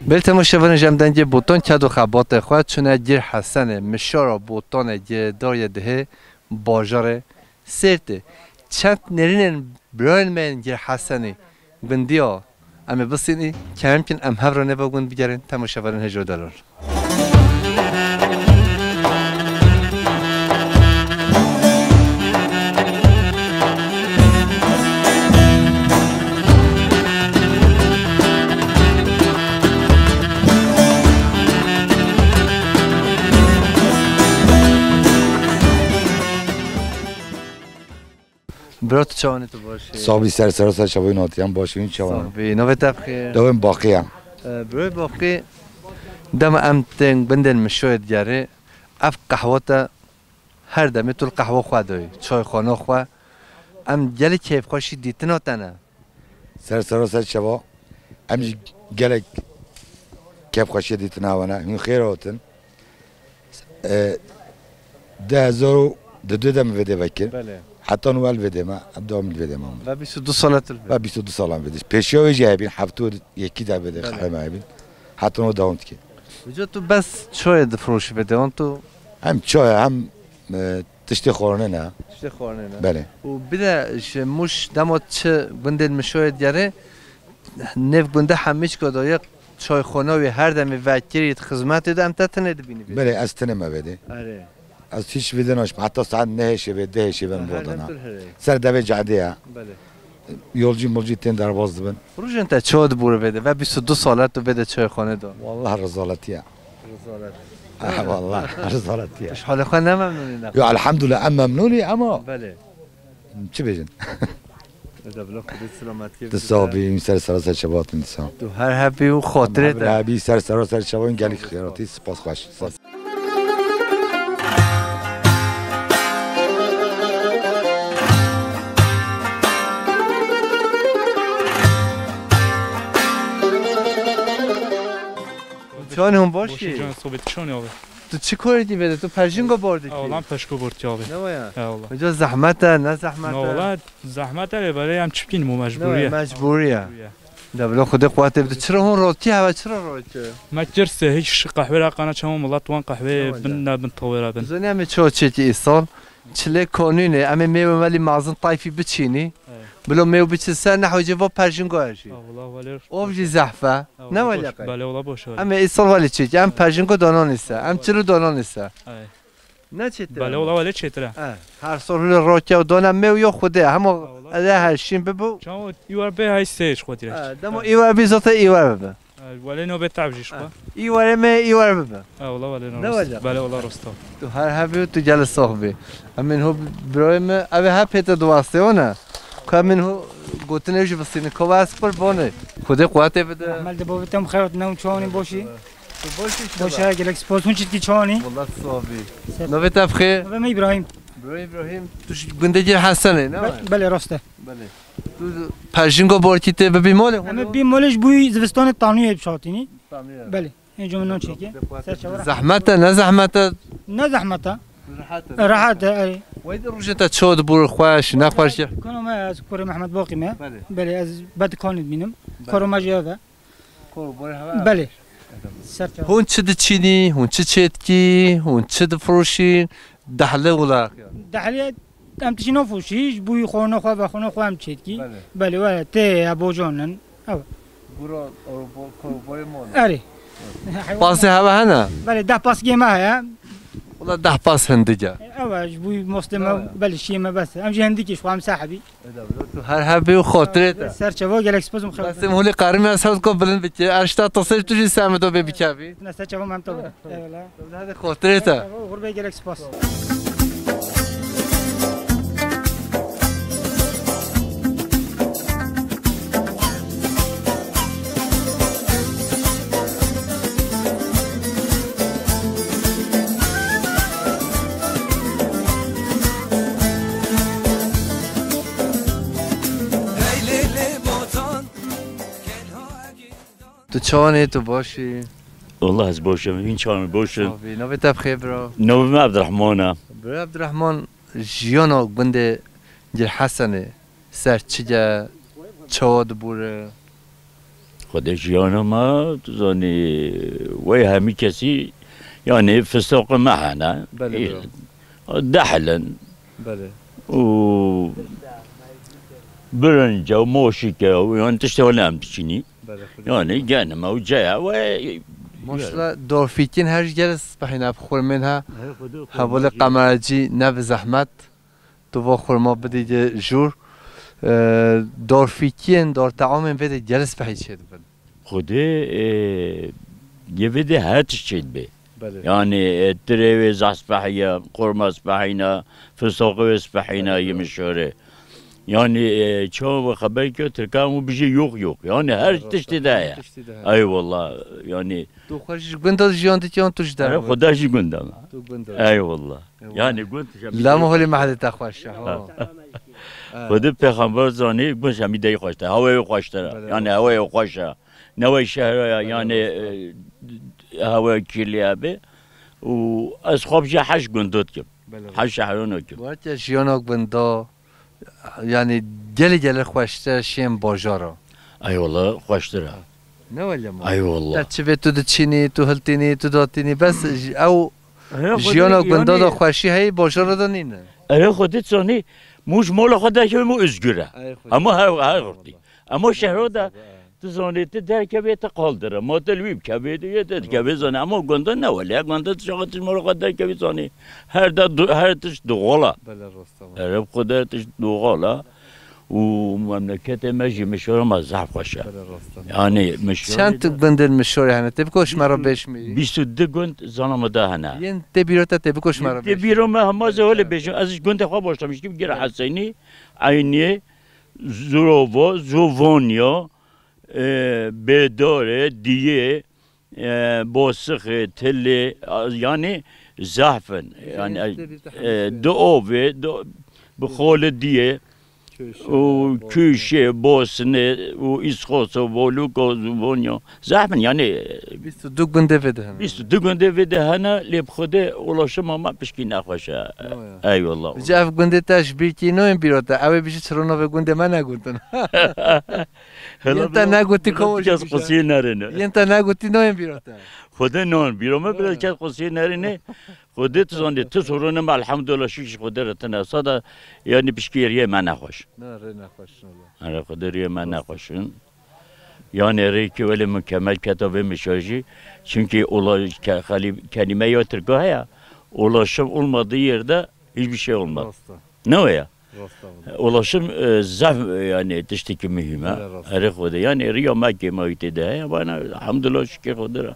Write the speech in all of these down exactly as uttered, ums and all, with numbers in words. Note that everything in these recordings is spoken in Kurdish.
Belê temaşevanên ji em dengê Botan ked û xebatê xwe çûne Gir Hesenê, mişara Botanê girêdayê dihê bajarê Sêrtê. Çend nêrînên birayên me yên Gir Hesenê gundiya em ê bisînî, kemkin em hev re nêve gund bigerin, temaşevanên hêja û delal. Bro, tu çawan î, tu baş î? Sax bî, ser sera ser çavên hatiyan baş in, çawan? Sax bî, navê te bi xêr? Dawên Baqî ye. E, Bro Baqî, dema em tên gundên Mişoyê digerê, ev qehwa te her demê tu li qehwa xwe dayî, çayxana xwe. Em gelek kêfxweşî dîtina te ne. Ser sera ser çava. Em jî gelek kêfxweşiyê dîtina we ne. Hûn xêr hatin. E, du hezar û du de min vê dê vekir. Belê. Heta nû el vê dê me, em dewam vê dê me. Ve bîst û du sala tu li vê. Ve bîst û du salan vê dê. Pêşiya wê jî hebîn, heftê û yekî de vê dê, belê, xeyrê me hebîn. Heta nû dewam dike. Uca tu bes çayê difroşî vê dê, an tu? Hem çay, hem, e, tiştê xwarinê ne. Tiştê xwarinê ne. Belê. Û bir de ji Mûş dema çi gundên Mişoyê digerê, nêv gunde hemî çika daye, çayxana wê her demê vekirî, xizmetê de em te tenê dibînî vê. Belê, ez tenê me vê dê. Erê. Ez hiç vê dê naşim. Heta saet nehê şevê, dehê şevê em, her dem vodana. Ser devê cadê ya. Belê. Yolcî molcî tên derbas dibin. Rojên te çawa dibûre vê de? Ve bîst û du sal e tu vê de çayxane de. Wallah rezaletiye. Rezalet. Ah, wallah, rezalet ya. Tu ji halê xwe ne memnûn î ne? Yo, elhamdulillah, em memnûn î, ama belê, çi bêjin? Eda bila Xwedê selametiyê bide. Tu sax bî, ser sera ser çebatin dîsa. Tu her hebî û xatirê te. Her hebî, ser sera ser çebatin, gelek xêratî, spas xweş. Çawan hûn baş î? Can sobê tu çawan abi? Tu çi korê dî vê de? Tu perjingo bor dikî? Oğlan peşko bortî abi. Ne waya? Eyvallah. Uca zehmet e, ne zehmet e? Ne wala zehmet e, lê belê em çipkîn mu mecburiye. Ne waya, mecburiye. Mecburiye. De bila Xwedê quwetê bide. Çira hûn rotî heve, çira rotî? Me kirse hiç qehwe ra qana çamo milet wan qehwe bin ne bin tawera bin. Zanî em ê çawa çêkî îsal? Çilê kanûnê, em ê mêwe welî mazin tayfî biçînî. Evet. Bilo mêw biçin ser, ne hocê va perjingo er jî. Ha, wala, wala. Ov jî zehf e. Ha, ne wala, wala boş, qey. Belê, wala boş, wala. Em ê îsal welî çêkî, em perjingo danan îse, em çilu danan îse. Evet. Ne çêtir? Belê, wala, wala çêtir e. E, her sor hule roke û dona mêw yo Xwedê, hema, ha, wala, ede her şîn bibo. Çawa îwar bê hay sêr xwe direkt. E, demo, ha, îwar bî zaten îwar bibe. Welê nobê tev jî ji xwe. Î were me, î were bibe. E, wala welê ne wala. Belê, wala rast e. Tu her hebî, tu gel sax bî. Em min ho birayê me, ev ê hep pê te diwastê wana. Ku em min ho gotinê jî bisînin. Kova ez qurbonê. Xwedê quwetê bide. Ehmel de bavê te xeyr, ne çawanî boşî. Tu boşî işte. Boş ha, gelek spas. Hûn çitkî çawanî? Wala sax bî. Navê te bi xêr? Navê me Îbrahîm. Bro Îbrahîm, tu ji gundê Gir Hesenê, ne? Be-, belê, rast e. Belê. Tu perjingo borkî tê bibî molê? Em ê bî molê ji bo zivistanê tanûyê bişatînî. Tanûyê. Belê. Ê, cumle non çêke. Ser çawa? Zehmet e, ne zehmet e? Ne zehmet e. Rehet e. Rehet e, erê. Wey de rojê te çawa dibû xweş, nexweş? Kono me, ez kurê Mehmet Baqî me. Belê. Belê, ez bedikanê dibînim. Belê. Koro me jî ev e. Koro borê heve. Belê. Ser çawa? Hûn çi diçînî, hûn çi çêdikî, hûn çi difroşîn? Dehlê wila. Dehlê em tişî nafroşî, ji bo xwe nexwe ve xwe nexwe em çêdikî. Belê. Belê, wele tê ya bocanin. Ew. Gura, koro borê mol. Erê. Pasê heve hene? Belê, deh paskê me heye. Wila deh pas hindik e. Ew e, ji bo mostê me, belê, şiyê me bes. Em jî hindikî ji xwe em sahibî. Eda bila tu her hebî û xotirê te. Ser çava gelek spas û xew. Besim hûlî qarî me sewt ko bilind bikî. Erşta tasir tu jî sehmi do bê bikevî. Ne ser çava mem tabi. Eyvallah. Hadi xotirê te. Gurbê gelek spas. Tu çawan î, tu baş î? Wallah ez boş im, hîn çawan boş im. Sax bî. Navê te bi xêr bira? Navê me Ebdirehman e. Bira Ebdirehman, jiyana gundê Gir Hesenê ser çi ye, çawa dibûre? Xwedê jiyana me, tu zanî, wey hemî kesî, yanî fistoqê me hene. Belê, bira. Dehl in. Belê. Û birince û moşike û yan tiştê wele em diçînî. Belê, xwedê. Yanî genime û ceya we. Maşallah, dorfîkên her ji gel spehîna bi xurmên ha. He, xwedê. Hevalê xurmacî. Qemercî, ne bi zehmet. Tu va xurma bidî jûr. E, dorfîkiyên, dorteamên vê de gelî spehî çêdibin. Xwedê, e, yê vê de her tişt çêdibe. Belê. Yanî, e, tirê wê zehf spehî ye, xurma spehîna, fistoqê wê spehîna, belê, yê mişore. Yanî, e, çawa xeber ke tirkan û bijî yox yox. Yanî her, belê, tiştê de heye. Her tiştê de heye. Ey wallah, yanî. Tu xwe ji gunda jiyan dikî yan tu ji derve? Ere, xweda jî gunda me. Tu gunda. Ey wallah. Ey wallah. Yanî gund. Lama holê mehlê te xweş e, ha. Ha. Xwedê pêxember zanî, gund hemî dey xweş e. Hewayê xweştir e. Belê. Yanî hewayê xweş e. Ne wey şehra ya, belê, yanî, rasta, e, hewa kirlî hebe. Û ez xwe bijî heş gundot kim. Belê, rasta. Heş şehron kim. Wate jiyana gunda, yanî gelê gelê xweştir e şiyên bajara. Ey wallah, xweştir e. Ne wele ma. Ey wallah. Te çi vê tu diçînî, tu hiltînî, tu datînî, bes ji-, ew, he, xwedê jiyana gunda da, yanî, xweşî heye, bajara da nîne. Ere xwedê zanî, mû ji mala xwe derkevê mû özgür e. Ey xwedê. Hema her, her xurtî. Eyvallah. Ama şehro da, eyvallah, tu zanî, tu derkevê te qal dire. Ma te li wî bikevê, tu yê te dikevê, rasta, zanî. Ama gunda ne wele, gunda tu şaxê tu ji mala xwe derkevî zanî. Her da du-, her tişt doğal e. Belê, rasta. Ere xwedê tişt doğal e. Û memleketê me jî mişora me zehf xweş e. Belê, rasta. Yanî mişora. Çend gundên mişorê hene? Tê biko ji me re bêjmî. Bîst û du gund zana me da hene. Yên tê bîra te tê biko ji me re bêjmî. Yên tê bîra me hema ze wele bêjim. Ez ji gundê xwe başlamiştim. Gira Hesenî, Eynî, Zurova, Zovanya, e, Bêdare, Diyê, e, Bosixê, Tilê, a, yanî zehf in. Yanî, e, di ovê, di, bi xolê diyê û Kûşê, Bosinê û Îsxoso, Voluko, Zubonyo. Zehf in, yanî. Bîst û du gundê vê de hene. Bîst û du gundê vê de hene, lê bi Xwedê ulaşima me pişkî nexweş e. Eyvallah. Ji ev gundê te ji bîr kî nayên bîra te? Ew ê bijî çiro navê gundê me negotin. Yên te negotî ko kes qisiyê nerêne. Yên te negotî nayên bîra te. Xwedê nan bîra me, bile kes qisiyê nerêne. Xwedê tu zanî, tu sorunê me, elhamdulillah, şikir Xwedê re tine. Sada, yanî pişkî riyê me nexweş. Ne, rê nexweş in. Ere, Xwedê riyê me nexweş in. Yanî rêkê welê mukemel keta vê mişa jî. Çünkü ula-, ke-, xelî-, kelîme ya Tirka heye. Ulaşım olmadığı yerde hiçbir şey olmaz. Rasta. Ne o ya? Rasta. Ulaşım, e, zaf, e, yanî tiştekî muhîm e. Erê, rasta. Erê Xwedê. Yanî riya me kêmayî tê de heye. Bana, elhamdulillah, şikir Xwedê re.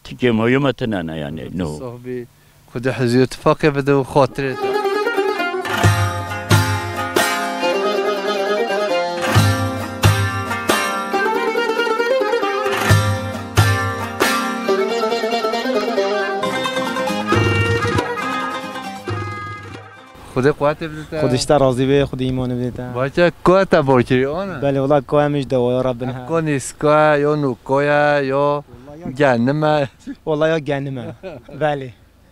Ti kêmayî me tine ne yanî. No. Sahbî, Xwedê hizî û tifaqê bide û xatirê te. Xwedê quwetê bide te. Xwedê ji te razî be, Xwedê îmanê bide te. Baş e, koya te bor kirî, ana? Belê, wela koya min ji dewaya re bin he. Ko nîskoya, yo nûkoya, yo genime. Wela ya genime. Belê.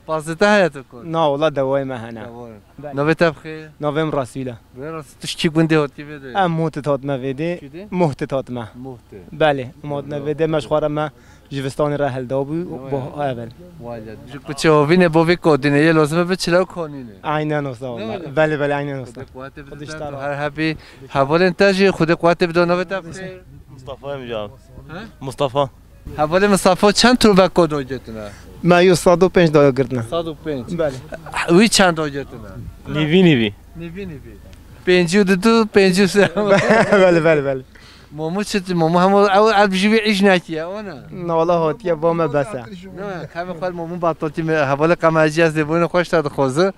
Pazê te heye tu ko? Na, wela dewayê me hene. Dewayê. Belê. Navê te bi xêr? Navê min Resûl e. Birê Resûl, tu ji kî gundê hatî vê de? Em Muhtit hatime vê de. Kî de? Muhtit hatime. Muhtit. Belê, em hatine vê de, me ji xwe re me ji Zivistanê re hilda bû, bo evel. Vay be. Ji kuçe hovîne bo vî kodîne, yê lazim e bi çile û kanîne. Aynen o, sağ ol. Belê, belê, aynen o. Xwedê quwetê bide te, tu her hebî. Hevalên te jî Xwedê quwetê bide, navê te bi xêr? Mustafa em can. He? Mustafa. Hevalê Mustafa çend tûbe ko dagirtine? Me yo sed û pênc dagirtine. Sed û pênc. Belê. Wî çend dagirtine? Nîvî nîvî. Nîvî nîvî. Pêncî û du, pêncî û sê. Belê, belê, belê. Momo çi, Momo hema ew, ev ji vî îş nekiye, ona? Na, wala hatiye ba me bes e. Ne, kevê xwe Momo bataltî me, hevalê Qemercî ez dê boyne xweş te dixwaze.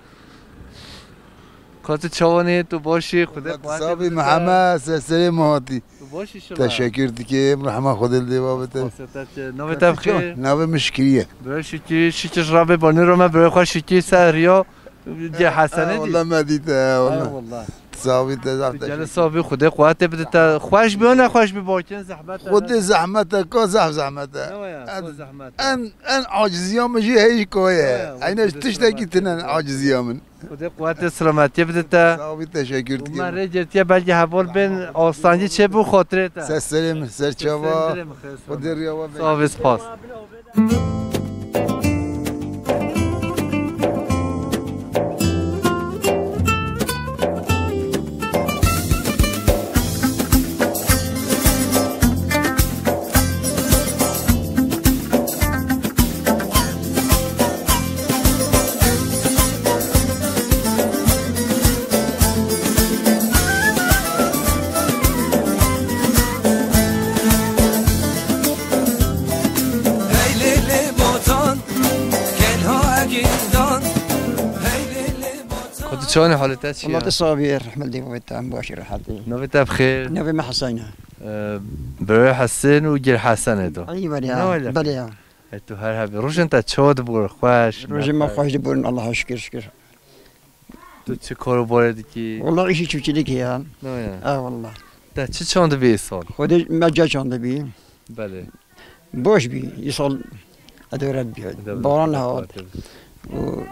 Ka tu çawanî, tu başî, Xwedê quwetê bide te. Sabî Mihemed, ser serê me hatî. Tu başî şima? Teşekkür dike, rehma Xwedê li dê babete. Xwedê te, navê te bi xêr? Navê min Şikirî ye. Birê Şikirî, şikir rabê banî rome, birê xwe Şikirî ser riya. Cê Hesenê dî. Wala me dît, e, wala. Ay, wala. Sabî te zaf teşekkür. Gelê sabî, Xwedê quwetê bide te. Xweş bî, ne xweş bî, bakin zehmet e. Xwedê zehmet e, ka zaf zehmet e. Ne waya, ka zehmet e. En, en aciziya min jî heyî ka ye. Eyne tiştekî tine aciziya min. Xwedê quwetê selametiyê bide te. Sağ ol, teşekkür ederim. Û me rê girtiye belkî heval bên astengî çêbû xatirê te. Ser serê min, ser çava. Dilê min xêr. Xwedê riya we. Sağ ol, spas. Hey lê lê botan, kelha egîdan. Hey lê lê botan. Xwedê çawanê halê te çi ya? Wela tu sabî, rehmet dê bavê te, em başî rehetî. Navê te bi xêr? Navê me Hesen e. Ee, Birayê Hesen û Gir Hesen e tu. Ay, belê ya. Ne öyle? Belê ya. E, tu her hebî. Rojên te çawa dibûr, xweş, Rojên me nexweş? Xweş dibûrin, Allaha şikir, şikir. Tu çi karobarê dikî? Wela îşî çiftçilikê ya. Ne ya? E, wela. Te çi çandibî îsal? Xwedê me ca çandibî. Belê. Baş bî, îsal edore bî. Edore Baran bî, hat. Û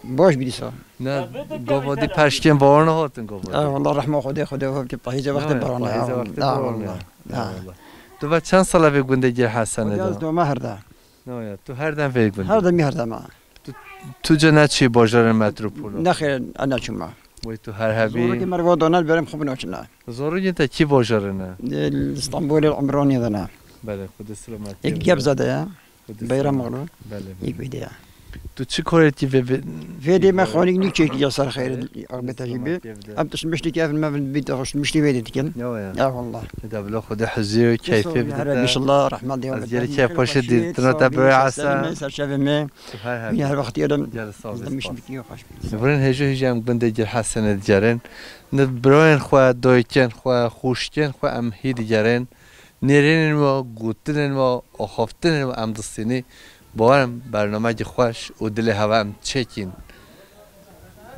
baş bî dîsa. Ne, gava dî peşkên baran hatin gava dî. E, wela rehma Xwedê, Xwedê hevkî pahîze wextê baran ha. Pahîze wextê baran ha. Ha. Eyvallah. Tu ve çend sala vê gundê Gir Hesen de? Xwedê ez doma herde. Ne ya, tu her dem vê gundê? Her demî her dema. Tu, tu ca neçî bajarên metropol? Nexêr, ez neçûma. Wey tu her hebî. Zorokê merva dana berem xwe binaçina. Zorokê te kî bajarê ne? Li Stenbolê, li Umraniyê de ne. Belê, Xwedê selamet. Yek Gebze de ye. Xwedê Beyram selamet. Oğlu. Belê, belê. Yek vê de ye. Tu çi korê dikî vê, vê Vê de me xanîk nî çêkî ya ser xeyr, axbeta jî bi. Em tişt miştî ki ev me bin bît, tişt miştî vê de dikin. Ya, ya. Ya, wallah. Eda bila Xwedê hizî û keyfê bide te. Inşallah, rahmet de. Ez gelî keyf xweşê dîtina te bi Esen. Serçevê me. Her her. Yine her vakit yerim. Gel sağ ol. Demiş bitiyor, hoş. Birên hêjo hêjî em gundê Gir Hesenê digerin. Ni birayên xwe, dayikên xwe, xwişkên xwe em hî digerin. Nêrînên we, gotinên we, axaftinên we em distînî. Bawerim bernameyekî xweş û dilê heva em çêkîn.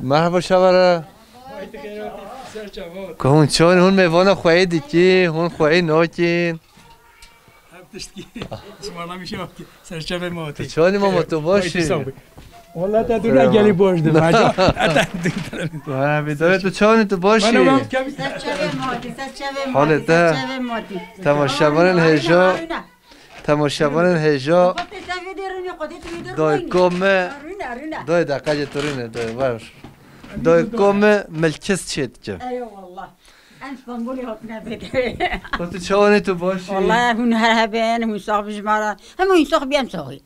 Merhaba şevere. Ku hûn çawan hûn mêvana xweyî dikî, hûn xweyî nakîn. Hep tiştkî. Smarnamişe bak. Serçevê me hatî. Tu çawanî mama, tu baş î? Vay, sağ ol. Wala te dûna gelî baş de. Ha, bir daha tu çawanî, tu baş î? Serçevê me hatî, serçevê me hatî, serçevê me hatî. Temaşevanên hêja. Temaşevanên hêja. Dayko me. Dayê de qecê tu rûne, dayê ver. Dayko me milkis çê dike. Eyvallah. Em Stenbolê hatine vê derê. Xwe tu çawanî, tu baş î? Wala hûn her hebin, hûn sax bi ji me re. Hemû hûn sax bi, em sax î.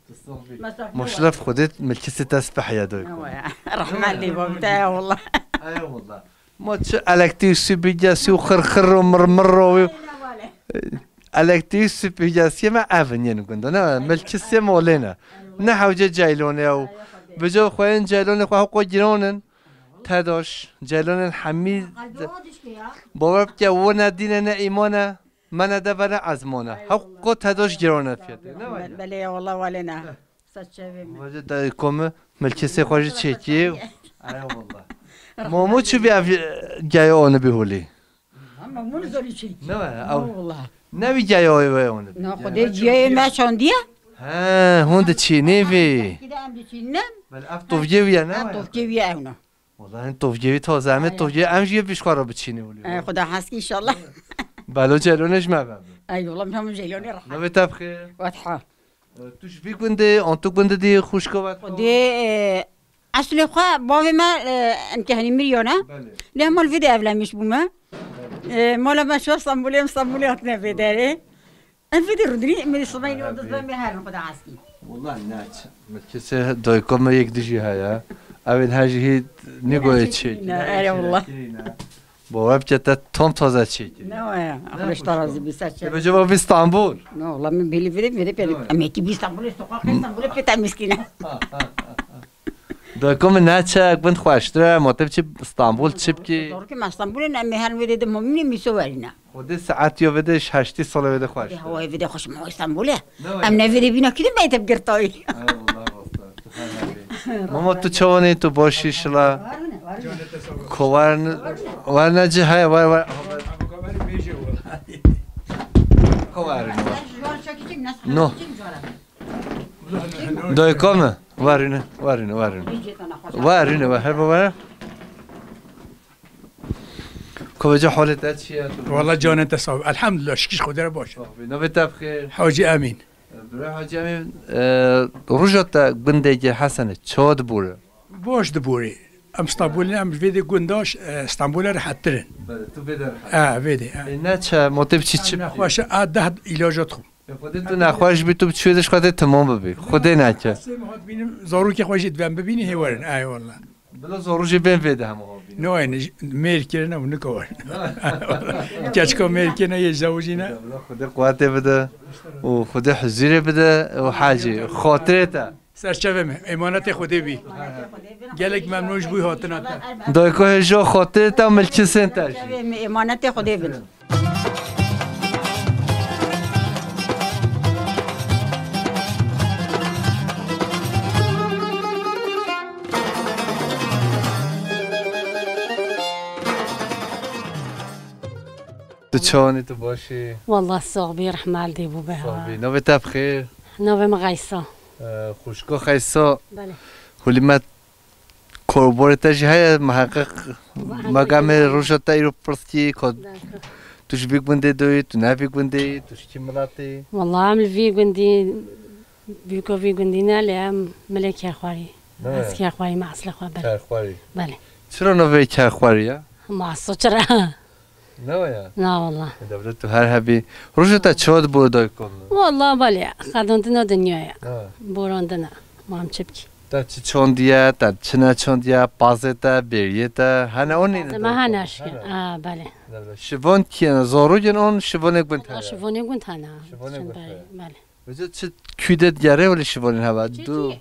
Maşallah, Xwedê milkisê te speh ya dayko. Rahmet li babî te ya wala. Eyvallah. Ma çi elektrîk süpürgesi û xirxir û mirmir û elektrîk süpürgesi me evin yên gunda, ne? Milkisê me olê ne. Ne hewce ceylonê ew. Bico xwe yên ceylonê xwe hewqo giran in. Tedaş, ceylonên hemî. Bawer bike, wo ne dîn e, ne îman e, me ne dev e, ne ezman e. Hewqo tedaş giran e fiyetê. Ne wayne? Belê ya, wala wale ne. Saçevê me. Vaje dayko me, milkisê xwe jî çêkî. Eyvallah. Momo çi bi ev geya onu bi holî? Ama bunu zor için. Ne var? Ew, Allah. Ne bir geya o eve onu? Ne, Xwedê ciyayê me çandiye. He, hûn diçînî vî. Kide em diçînin. Bel ev tovgê wî ye, ne? Ev tovgê wî ye, ew ne. Wala hin tovgê wî taze, em ê tovgê, em jî yê pişt xwe re biçînî holî. Ay, Xweda heskî inşallah. Belo ceylonê ji me be. Ay, wala min hemû ceylonê reha. Navê te bi xêr? Fetha. E, tu ji vî gundê, an tu gundê dî xwişka we? Xwedê, e, eslê xwe bavê me, e, em kehnî miriyo ne. Belê. Lê mal vê de evlenmiş bûme. Belê. E, mala me şo Stenbolê, em Stenbolê hatine vê derê. Em vê de rûdinî, min sibeyê nî dizbe me herin Xweda eskî. Wala ne çi. Milkisê dayko me yek dijî heye. Evên her jî hî nîgoyê çêkî. Ne, ere wala. Bo webke te tam taze çêkirî. Ne waya, Xwedê ji te razî bî, ser çe. Ebe cevabî Stenbol. Ne wala, min bêlî vêrê vêrê pê. Em yekî bî Stenbolê, soqaqê Stenbolê pê temizkîne. Dayko min ne çek, bin xweştir e, ma te biçî Stenbol çi bikî? Doğru ki, me Stenbolê ne, me her wê de momînê mîso werîne. Xwedê saet yo vede ji heştê sala vede xweş. Hewayê vede xweş, ma Stenbolê. Em ne vêrê bîna kî de me te girtayî. Ay Allah, rast e. Mama, tu çawanî, tu başî şila? Ko warne, warne ci heye, war, war. Ko warne, war. No. Dayka me. Warine, warine, warine. Warine, war, her baba. Koveca, holê te çi ye? Tu Wala baş î? Canê te sağ ol. Elhamdülillah, şikîş Xwedê re baş. Sax bî. Navê te bi xêr? Hacî Emîn. Birayê Hacî Emîn, e, roja te gundê Gêr Hesenê çawa dibûre? Baş dibûre. Em Stenbolê, em ji vê dê gunda, e, Stenbolê rehettir in. Belê, tu vê de rehet. E, vê dê, e. E, ne çi, motê bi çi, çi Em bikî? Nexweş e, a deh îlaca dixwim. E, Xwedê tu nexweş bî, tu bi çi dişka tê temam bibî. Xwedê neke. Sê min hat bînim, zarokê xwe jî divem bibînî, hê werin. Eyvallah. Bila zarok jî bên vê de hema hat bînin. No, yani, j-, mêr kirine û nika werin. Keçka mêr kirine yê zewicîne. Bila Xwedê quwetê bide û Xwedê huzurê bide û hacî. Xatirê te. Serçevê me, emanetê Xwedê bî. Gelek memnûn ji bo hatina te. Dayko hêja xatirê te û milkisên te jî. Serçevê me, emanetê Xwedê bin. Tu çawanî, tu baş î? Wallah, sax bî, rehma li dê bû be. Sax bî. Navê te bi xêr? Navê min Xeysa. Ee, xwişko Xeysa. Belê. Hulî me Korborê te jî heye, miheqeq. Miheqeq. Me gamê roja te îro pirs kî, ko Belê. Tu ji vî gundê de yî, tu ne vî gundê yî, tu ji kî miletî yî? Wallah, em li vî gundî, bûka vî gundî ne, lê em milê Kerxwarî. Ne. Ez Kerxwarî me, eslê xwe, belê. Kerxwarî. Belê. Çira navê Kerxwarî ye? Maso çira? Ne ya? Na wallah. Dewlet tu her hebî. Roja te çawa dibû dayko min? Wallah belê, xedandina dinyaya. Ha. Borandina. Ma em çi bikî? Te çi çandiye, te çi neçandiye, pazê te, bêriyê te, hene on nîne? Pazê me hene aşkî. Hene. Ha, belê. Dewlet. Şivan kî ne? Zarokên on şivanê gund hene? Şivanê gund hene. Şivanê gund hene. Belê. Vêca çi kû de digere wele şivanên heva? Çi, Du. çi?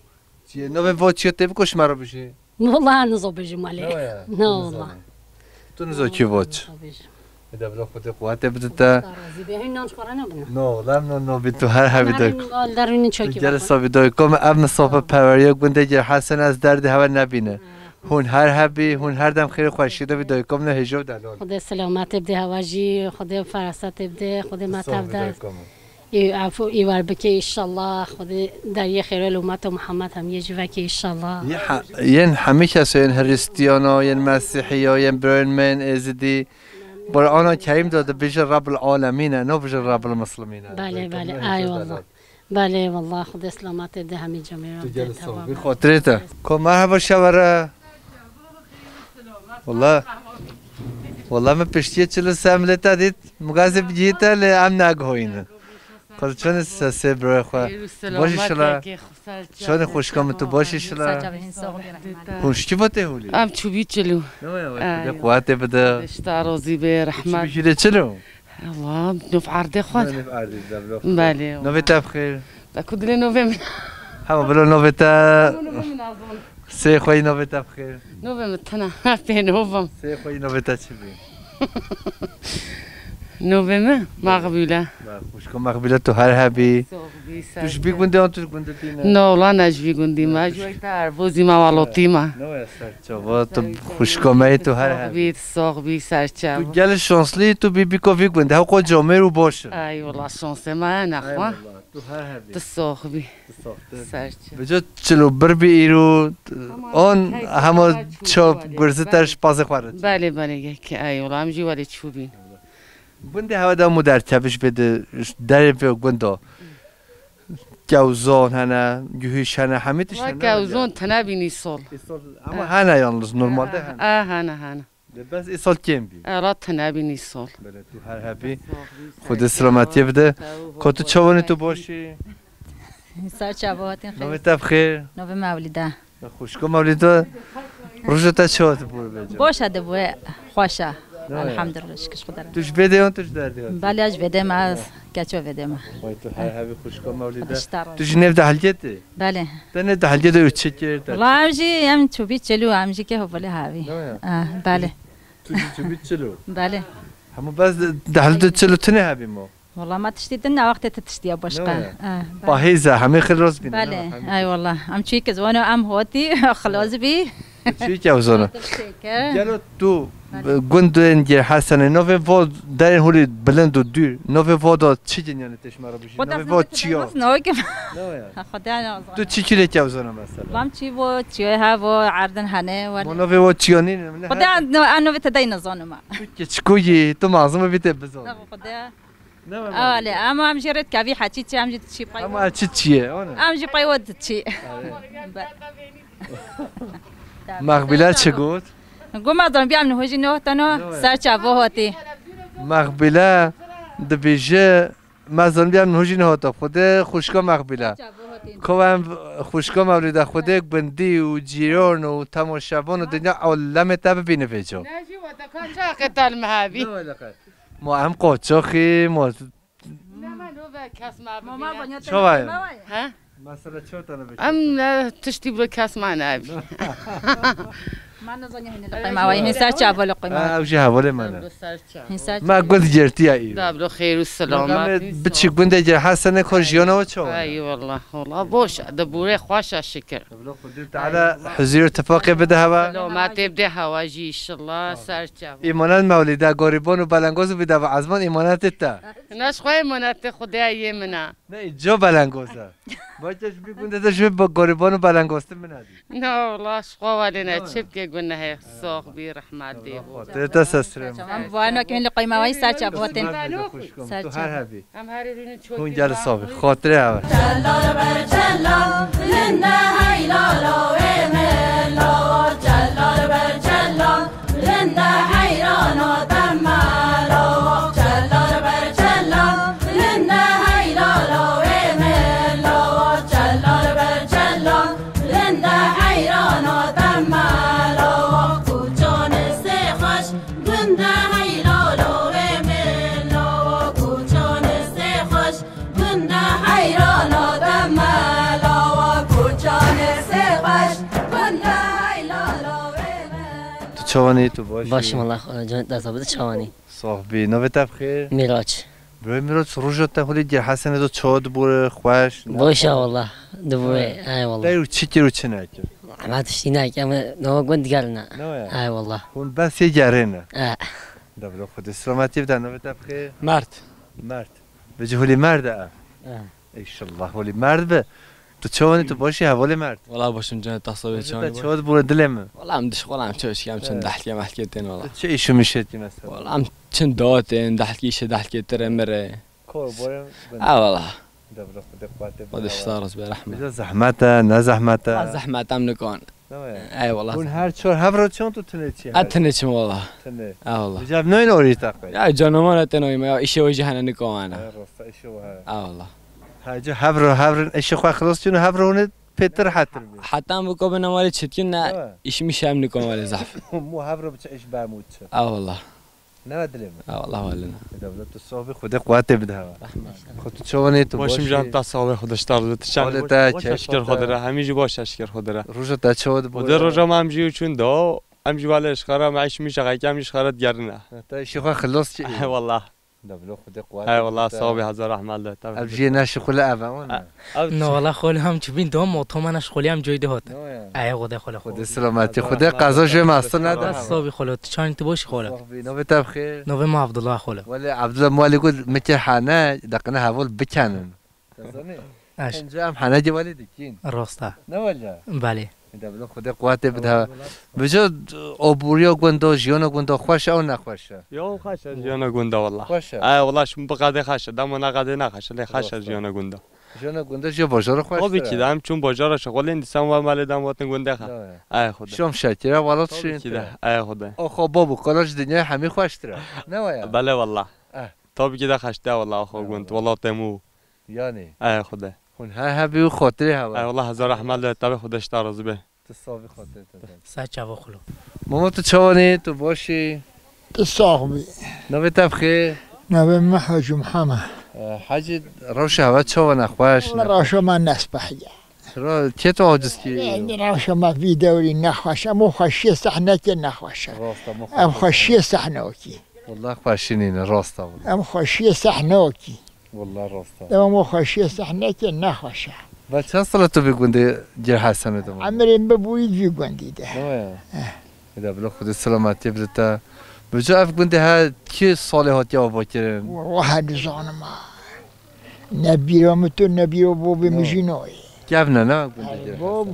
Çi ye? Navê va çi ye, tê biko ji me re bijî. Wala nizo bijî malê. Ne ya? Ne wala. Tu nizo kî va çi? Nizo bijî. Ede bila Xwedê quwetê bide te. Razî be, hûn nan ji xwe re nabin. No, lem no, no, bi tu her hebî de. Derûnî çekî. Gel sabî doy. Kom ev misafe perweriye gundê Gêr Hesen ez derdê hewe nebîne. Hûn her hebî, hûn her dem xêr û xweşî de bî doy. Kom ne hêjo delal. Xwedê selametê bide hewa jî, Xwedê ferasetê bide, Xwedê me tev de. Ê, efû ê wer bike înşallah. Xwedê deriyê xêro li ummeta Muhammed hemiyê jî veke înşallah. Yê he-, yên hemî keso yên Hrîstiyana, yên Mesîhiya, yên birayên me yên Êzidî. Qur'ana Kerîm de dibêje Rabbul Alemîn e, nabêje Rabbul Muslimîn e. Belê, belê, ay wallah. Belê, wallah, Xwedê selametê de hemî camê. Tu gel sax bî, xatirê te. Ko merheba şevere. Wallah. Wallah, min piştiyê çil û sê milê te dît, mugazê bi cihê te lê em neguhoyînin. Xwedê çanê sesê birayê xwe. Xêr û Baş selamet şila. Çanê xweşka min tu baş şila. Hûn şikî va tê hûlî? Em çûbî çilû. Ne ya, Ay. Xwedê quwetê bide. Şta rozî be, rehmet. Çûbî çilû? Allah, nûf erdê xwe. Nûf erdê de bilo. Belê. Navê te bi xêr? Te ku dilê navê min. Hema bilo navê te. Navê min azon. Sê xwe yî navê te bi xêr. Navê min tena. Pê navim. Sê xwe yî navê te çi bî? Navê min Mexbûle. Xwişko Mexbûle, tu her hebî. Sax bî, Tu ji vî gundê an tu ji gundê tîne? No, lan ez ji vî gundî me. Ji wê te Erbozî me, Walotî me. No ya ser Çava, tu xwişka me yî, tu her hebî. Sax bî, sax bî, serçava. Tu gelê şanslî, tu bî bîka vî gundê. Hewqa camêr û baş e. Ay wala şansê me ne xwe. Ay wala, tu her hebî. Tu sax bî. Tu sax bî. Serçava. Vêca çil û bir bî îro, an hema çap gurzi te ji pazê xwe re. Belê, belê, yek. Ay wala, em jî welê çûbîn. Gundê hewe de mû derkeve ji vê de, derê vê gunda. Kewzon hene, guhîş hene, hemî tişt hene. Kewzon tine bîn îsol. Îsol, ama hene yalnız, normalde hene. E, hene, hene. De bes îsol kêm bî. E, ra tine bîn îsol. Belê, tu her hebî. Xwedê selametiyê bide. Ko tu çawanî, tu baş î? Ser çava hatin xêr. Navê te bi xêr? Navê me Ewlîde. Xwişko Mewlîdo, roja te çawa dibû bêje? Baş e dibû, xweş e. Ne? Elhamdulillah, şikir Xwedê re. Tu ji vê dê yan, tu ji derdê hatî? Belê, ez ji vê dê me, ez keça vê dê me. Vay, tu her hebî xwişko Mewlîde. Xwedê ji te razî. Tu ji nêv de helketê? Belê. Te nêv de helketê û çi kir, te Wala çi? Em jî, em çûbî çilû, em jî ke hevalê havî. Ne ya? Ah, belê. Tu jî çûbî çilû? Belê. Hemû bes de, de helketê çilû tune hebî mo? Wala me tiştî din ne wextê tu tiştiya başqa. Ne ya? Eh, belê. Pahîz e, hemê xilos bîne, Belê, ne, hemê ay wala. Em çûyî ke ziwano em hotî, xilos bî. Tu çûyî ke ew zano. Tiştê ke. Gelo tu Gundên Gêr Hesenê, navê vo derên holê bilind û dûr, navê vo da çi cinyanê tê ji me re bijî? Xweda Navê vo çi ya? Ne weke. Ne ya. Xweda ne Tu çi çi lê kew zana mesela? Vam çi vo, çi he vo, erdin hene, wele. Ma navê vo çi ya nîne? Xweda ne, an navê te dey ne zanima. Tu keçiko yî, tu mazim bî te bizan. Xweda. Ne var? Öyle, ama em jê re dikevî heçî çi, em jî çi pey. Ama çi çi ye, ona? Em jî pey we diçî. Mexbîle çi got? Got me zan bî em niho jî nehoteno, ser çavo hotî. Mexbîle dibêje, me zan bî em niho jî nehota. Xwedê xwişka Mexbîle. Ko em xwişka Mewlîde Xwedê gundî û cîran û temaşevan û dinya alemê te bibîne vêca. Ne jî we te ka çaxê te li me hebî. Ne wele qe. Ma em qoçaxî, ma Ne me nove kes me bibîne. Çawa ye? He? Mesela çawa tane be? Em ne tiştî bi kes me nebî. Me nizaniye hene li qeyma wayî. Hên ser çava li qeyma. Ha, ew jî hevalê me ne. Hên ser Me gund girtiye îro. Dablo xêr û selamet. Biçî gundê Gêr Hesenê ko jiyana we çawa? Ay wallah, wallah boş. De bûrê xweş e şikir. Bila Xwedê Teala huzur û tifaqê bide hewa. Selametê bide hewa jî inşallah ser çava. Îmanet Mewlîde, goriban û belengoz û bide ve ezman îmanetê te. Naş xwe îmanetê Xwedê yê min e. Ne, îco belengoz e. Bace ji bî gundê de ji bo goriban û belengostin min edî. Na, wala ji xwe welê ne, çi bike gunehê, sox bî, rehmet dê bo. Tê te sestirê min. Em bi wan wekî hûn li qeyma wayî ser çav hatin. Ser çav. Em herî rûnî çotî Hûn gel sabî. Xatirê ev e. Çelal ber çelal, linde heylala wê min lawa. Çelal ber çelal, linde heyrana te mela. Çelal ber çelal, linde heylala wê min lawa. Çelal ber çelal, linde heyrana te mela. Kuçanê sê xweş, gunda heylala wê min lawa. Kuçanê sê xweş, gunda heyrana te mela. Kuçanê sê xweş, gunda heylala wê min. Tu çawanî, tu baş Başım Allah, e, cennet nasıl bir çawanî. Sax bî. Navê te bi xêr? Mîraç. Birayê Mîraç, roja te holê Gêr Hesenê de çawa dibûre xweş? Boş ya wallah. Dibûre, ay wallah. Te û çi kir û çi nekir? Ama tiştî nekir, ama nava gund gerine. Ne ya? Ay wallah. Hûn bes yê gerê ne? E. Dablo Xwedê selametî bide, navê te bi xêr? Mert. Mert. Bi cihulî Mert e? E. Înşallah holî Mert be. Tu çawanî, tu başî hevalê Mert? Wala başim canê te sabe çawanî. Çawa dibûre dilê min? Wala em dişxwela em çawa çikem çin dehlkê mehlkê tên wala. Tu çi îş û mişê tî mesela? Wala em çin dawetên dehlkê îşê dehlkê tirê mirê. Kor borê. Ha wala. Dablo Xwedê quwetê bide. Xwedê ji te razî be, rehmet. Bize zehmet e, ne zehmet e? Ha, zehmet em nikan. Ey wala. Hûn her çar hev re çi tu tine çi? Ha, tine çim wala. Tine. Ha wala. Bicav nayên orî taqe. Ya canamana tenoyma ya, işe o jehane nikawana. Ha, rasta işe o ha. Ha wala. Ha, ca hev re, hev re işe xwe xilas çin, hev re hûn pêtir hetir bi. Hatta bu ko bina mali çetin ne, işmiş hem nikan wale zaf. Mu hev re biçe iş be mu çi. Ha wala. Ne dilê min? Ha wala wale ne. Dewlet tu sohbê Xwedê quwetê bide hewa. Xwe tu çawanê tu Başim can ta sağ ol Xwedê ştar tu çan. Wale te çeşkir Xwedê re, hemî jî baş çeşkir Xwedê re. Roja te çawa de Xwedê roja ma em jî çûn do, em jî wale şixara me iş mi şaxay em jî şixara digerine. Te işi xwe xilos çi? He wala. Dewlet Xwedê quwetê. He wala sağ ol hazar rahmal de. Ev jî ne şixule ev e ona. No wala xol hem çibin do moto mana şixule em coy de hot. Ay Xwedê xol. Xwedê selametî, Xwedê qeza jê mastır nede. Sobi xolo, tu çan tu boş xolo. Sobi, navê te bi xêr? Navê me Abdullah xolo. Wele Abdullah, mali gul mike hane, daqine heval bikenin. Te zanî? Aş. Enca em hane cevali dikin. Rasta. Ne wele? Bale. Dewlet Xwedê quwetê bide. Bijo oburiya gunda, jiyana gunda xweş e û nexweş e? Ya xweş e jiyana gunda wala. Xweş e. Ay wala şim bi qadê xweş e, dema ne qadê nexweş e, lê xweş e jiyana gunda. Jiyana gunda jê bajara xweş e. Tabii ki de, em çûn bajara şixulên dîsan ve malê dem watin gundê xwe. Ay Xwedê. Şom şekire, wala şirin. Tabii ki de, ay Xwedê. Oxo babu, kolaj dinyayê hemî xweştir e. Ne waya? Bele wala. Eh. Tabii ki de xweştir e wala, oxo gund, wala temû. Yani. Ay Xwedê. Hûn her hebî û xotirê hewa. Ay wala hazar rahmet le, tabii Xwedê ji te razî be. Tu savî xotirê te. Ser çava xulo. Mama tu çawanî, tu başî? Tu sax bî. Navê te bi xêr? Navê min Hacî Mihemed. E, Hacî, rewşa hewa çawa nexweş? Wala rewşa me nespehiye. Çira, kê tu aciz kî? Ê, rewşa me vî dewrî nexweş e. Em xweşiyê sehnekê nexweş e. Rast e, em xweşiyê sehnokî. Wala xweşî nîne, rast e wala. Em xweşiyê sehnokî. Wala rast e. Em xweşiyê sehnekê nexweş e. Ve çend sala tu vî gundê Cê Hesenê de? Emrê min bûyî vî gundî de. Ne ya? Eh. Hêdî bila Xwedê selametiyê bide te. Bi ca ev gundê her kî salê hatiye avakirin? Wallahi nizanim ha. Ne bîra min tu, ne bîra bavê min jî nayê. Kevn e, ne? Gundê Erê, gir bav.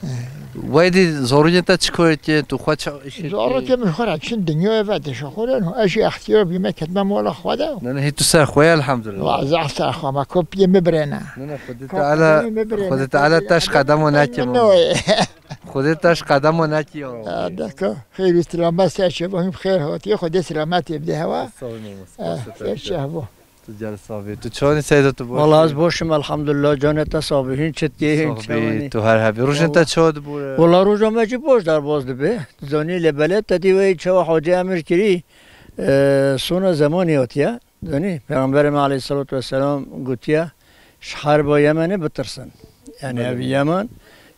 Hesane. Weydî zarokên te çi karê dikin? Tu xwe çi îşê dikî? Zarokê min xwe re çin dinyayê ve dişa xwe re, ez jî extiyar bîme ketme mala xwe de. Ne, ne, hê tu ser xwe ye, elhamdulillah. Wa zaf ser xwe me, kopiyê min birêne. Ne, ne, Xwedê Teala, Xwedê Teala te ji qedemo neke. Xwedê te ji qedemo nekî ya. Ya, deka, xêr û selamet ser çe, hîn xêr hatiye, Xwedê selametê bide hewa. Sağ ol, mamoste. Eh, ser çe bo. Tu gel sabî. Tu çawanî Seydo, tu baş Vallahi ez boş im, elhamdulillah, canê te sabî, hîn çi dikî, hîn çawanî. Tu her hebî. Rojên te çawa dibûre? Vallahi roja me jî boş derbas dibe. Tu zanî lê belê te dî wê çawa Hacî emir kirî, e, sona zemanî hatiye. Zanî, Peyxemberê me aleyhissalatu vesselam gotiye, ji herba Yemenê bitirsin. Yani ev Yemen,